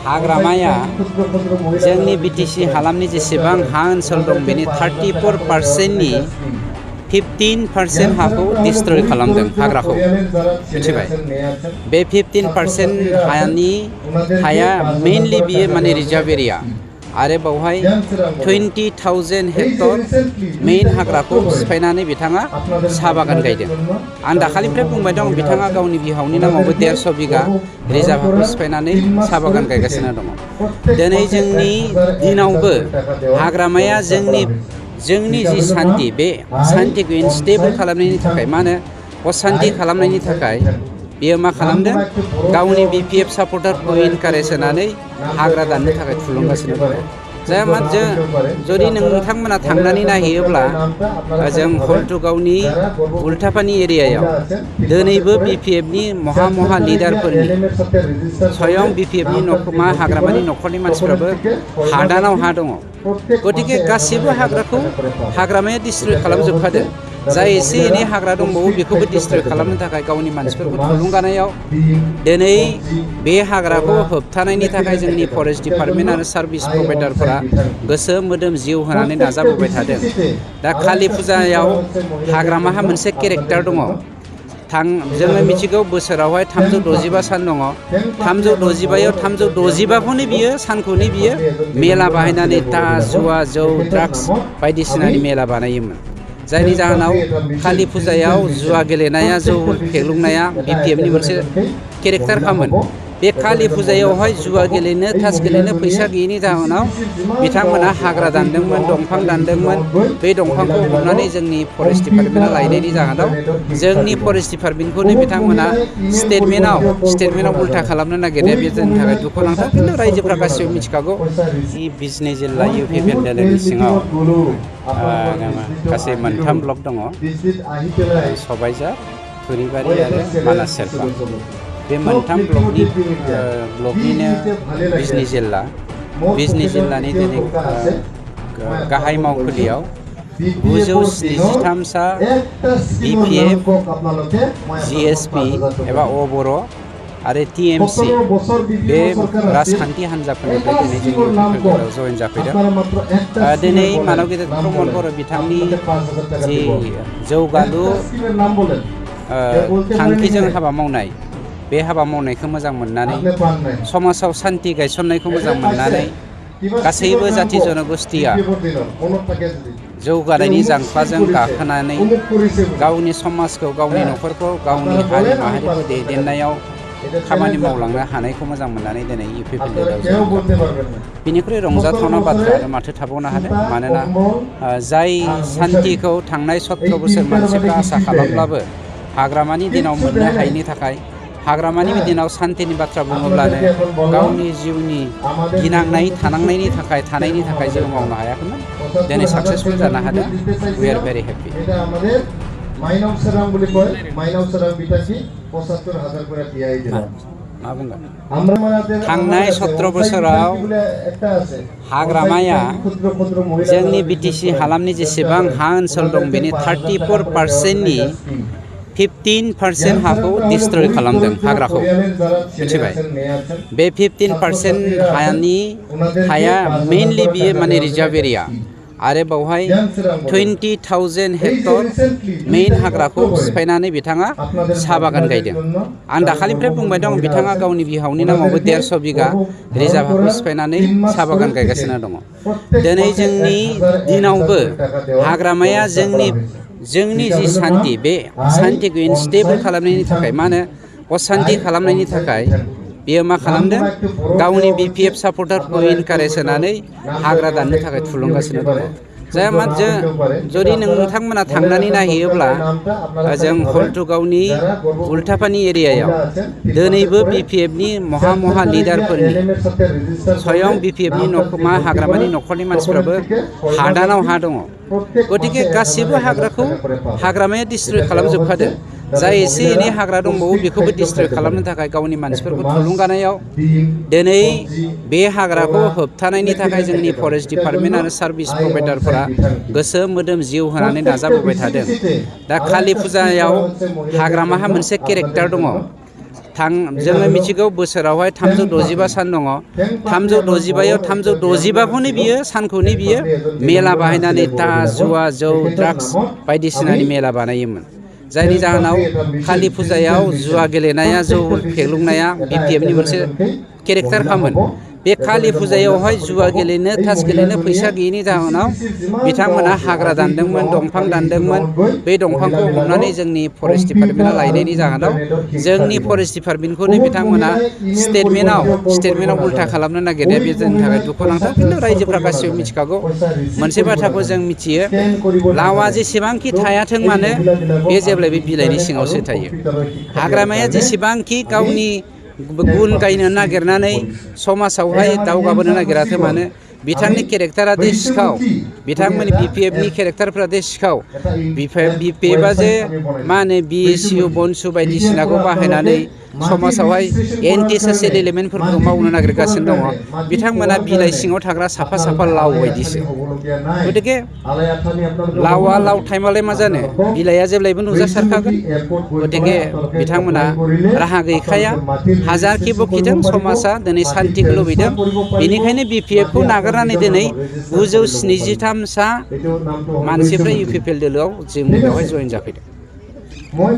हाग्रामाया जोंनि बिटिसि हालामनि जेसेबां हा ओनसोल दं बेनि 34%नि 15% हाखौ डिस्ट्रय खालामदों हाग्राखौ मिथिबाय बे 15% हाया मेनलि बियो माने रिजार्भ एरिया आरो बावहाय 20,000 हेक्टर मेइन हाग्राखौ सिफायनानै बिथाङा साहा बागान गायदों। आं दाखालिनिफ्राय बुंबाय दं बिथाङा गावनि बिहावनि नामावबो 150 बिगा रिजार्भ हाखौ सिफायनानै साहा बागान गायगासिनो दङ। दिनै जोंनि दिनावबो हाग्रामाया जोंनि जि सान्थि बे सान्थिखौ इनस्टेबल खालामनायनि थाखाय मा होनो असान्थि खालामनायनि थाखाय बियो मा खालामदों गावनि BPF सापर्टारखौ इनकारेज होनानै हाग्रा दाननो थाखाय थुलुंगासिनो दङ। जाय मा जुदि नोंथांमोना थांनानै नायहैयोब्ला जों हल्टुगावनि उल्टापानि एरियायाव दिनैबो BPFनि महा लिडारफोरनि स्वयं BPFनि हाग्रामानि न'खरनि मानसिफ्राबो हादानाव हा दङ। गतिके गासिबो हाग्राखौ हाग्रामाया डिस्ट्रय खालामजोबखादों। जाय एसे एनै हाग्रा दंबावो बेखौबो डिस्ट्रय खालामनो थाखाय गावनि मानसिफोरखौ थुलुंगानायाव दिनै बे हाग्राखौ होबथानायनि थाखाय जोंनि फरेस्ट डिपार्टमेन्ट आरो सार्भिस प्रभाइडारफोरा गोसो मोदोम जिउ होनानै नाजाबोबाय थादों। दा कालि फुजायाव हाग्रामाहा मोनसे केरेक्टार दङ। जोङो मिथिगौ बोसोरावहाय 365 सान दङ। 365खौनो बियो सानखौनो बियो मेला बाहायनानै जुवा जौ ड्राग्स बायदिसिनानि मेला बानायोमोन। जायनि जाहोनाव कालि फुजायाव जुवा गेलेनाया जौ फेग्लुंनाया BPFनि मोनसे केरेक्टारखामोन। बे कालि फुजायावहाय जुवा गेलेनो तास गेलेनो फैसा गैयैनि जाहोनाव बिथांमोना हाग्रा दानदोंमोन दंफां दानदोंमोन। बे दंफांखौ हमनानै जोंनि फरेस्ट डिपार्टमेन्टआ लायनायनि जाहोनाव जोंनि फरेस्ट डिपार्टमेन्टखौनो बिथांमोना स्टेटमेन्टआव उल्था खालामनो नागिरनाया बे जोंनि थाखाय दुखुनांथाव। खिन्थु रायजोफ्रा गासिबो मिथिखागौ बिजनि जिल्ला UP बेंगलनि सिङाव गासै 3 ब्लक दङ सबायझार थुरिबारि आरो मानास सेरफां। बे 3 ब्लकनिनो बिजनि जिल्लानि दिनै गाहाय मावखुलियाव 973 सा BPF GSP एबा बर' आरो TMC बे राजखान्थि हान्जाफोरनिफ्राय दिनै जोंनि UP जयेन जाफैदों। दिनै मानव गेदेर प्रमद बर' बिथांनि जि जौगालु थांखिजों हाबा मावनाय बे हाबा मावनायखौ मोजां मोननानै समाजाव सान्थि गायसननायखौ मोजां मोननानै गासैबो जाथि जनगोष्ठिया जौगानायनि जांख्लाजों गाखोनानै गावनि समाजखौ गावनि न'खरखौ गावनि हारि माहारिखौ दैदेननायाव खामानि मावलांनो हानायखौ मोजां मोननानै दिनै UP बेंगलाव बिनिख्रुइ रंजाथावना बाथ्रा आरो माथो थाबावनो हादों। मानोना जाय सान्थिखौ थांनाय 17 बोसोर मानसिफ्रा आसा खालामब्लाबो हाग्रामानि दिनाव मोननो हायैनि थाखाय हाग्रामानि दिनाव सान्थिनि बाथ्रा बुङोब्लानो गावनि जिउनि गिनांनाय थानांनायनि थाखाय जों मावनो हायाखैमोन। दिनै साक्सेसफुल जानो हादों। We are very happy। मा बुंगोन थांनाय 17 बोसोराव हाग्रामाया जोंनि बिटिसि हालामनि जेसेबां हा ओनसोल दं बेनि 34%नि 15% हाखौ डिस्ट्रय खालामदों हाग्राखौ मिथिबाय बे 15% हाया मेनलि बियो माने रिजार्भ एरिया आरो बावहाय 20,000 हेक्टर मेइन हाग्राखौ सिफायनानै बिथाङा साहा बागान गायदों। आं दाखालिनिफ्राय बुंबाय दं बिथाङा गावनि बिहावनि नामावबो 150 बिगा रिजार्भ हाखौ सिफायनानै साहा बागान गायगासिनो दङ। दिनै जोंनि दिनावबो हाग्रामाया जोंनि जि सान्थि बे सान्थिखौ इनस्टेबल खालामनायनि थाखाय मा होनो असान्थि खालामनायनि थाखाय बियो मा खालामदों गावनि BPF सापर्टारखौ इनकारेज होनानै हाग्रा दाननो थाखाय थुलुंगासिनो दङ। जाय मा जुदि नोंथांमोना थांनानै नायहैयोब्ला जों हल्टुगावनि उल्टापानि एरियायाव दिनैबो BPFनि महा लिडारफोरनि स्वयं BPFनि हाग्रामानि न'खरनि मानसिफ्राबो हादानाव हा दङ। गतिके गासिबो हाग्राखौ हाग्रामाया डिस्ट्रय खालामजोबखादों। जाय एसे एनै हाग्रा दंबावो बेखौबो डिस्ट्रय खालामनो थाखाय गावनि मानसिफोरखौ थुलुंगानायाव दिनै बे हाग्राखौ होबथानायनि थाखाय जोंनि फरेस्ट डिपार्टमेन्ट आरो सार्भिस प्रभाइडारफोरा गोसो मोदोम जिउ होनानै नाजाबोबाय थादों। दा कालि फुजायाव हाग्रामाहा मोनसे केरेक्टार दङ। जोङो मिथिगौ बोसोरावहाय 365 सान दङ 365याव 365खौनो बियो सानखौनो बियो मेला बाहायनानै जुवा जौ ड्राग्स बायदिसिनानि मेला बानायोमोन जायनि जाहोनाव कालि फुजायाव जुवा गेलेनाया जौ फेग्लुंनाया BPFनि मोनसे केरेक्टार खामोन बे कालि फुजायावहाय जुवा गेलेनो तास गेलेनो फैसा गैयैनि जाहोनाव बिथांमोना हाग्रा दानदोंमोन दंफां दानदोंमोन बे दंफांखौ हमनानै जोंनि फरेस्ट डिपार्टमेन्टआ लायनायनि जाहोनाव जोंनि फरेस्ट डिपार्टमेन्टखौनो बिथांमोना स्टेटमेन्टआव उल्था खालामनो नागिरनाया बे जोंनि थाखाय दुखुनांथाव खिन्थु रायजोफ्रा गासिबो मिथिखागौ मोनसे बाथ्राखौ जों मिथियो लावा जेसेबांखि थायाथों मानो बे जेब्लायबो बिलाइनि सिङावसो थायो हाग्रामाया जेसेबांखि गावनि गुन गायनो नागिरनानै समाजावहाय दावगाबोनो नागिराथों मानो बिथांनि केरेक्टारा दे सिखाव बिथांमोननि BPFनि केरेक्टारफ्रा दे सिखाव BPFआ जे मा होनो BSU बनसु बायदिसिनाखौ बाहायनानै समाजावहाय एन्टि ससियेल एलिमेन्टफोरखौ मावनो नागिरगासिनो दङ बिथांमोना बिलाइ सिङाव थाग्रा साफा लाव बायदिसो गतिके लावा लाव टाइमालाय मा जानो बिलाइआ जेब्लायबो नुजासारखागोन गतिके बिथांमोना राहा गैखाया हाजारखि बखिथों समाजा दिनै सान्तिखौ लुबैदों बेनिखायनो BPFखौ नागारनानै दिनै 973 सा मानसिफ्रा UPPL दोलोआव जोंनि बेवहाय जइन जाफैदों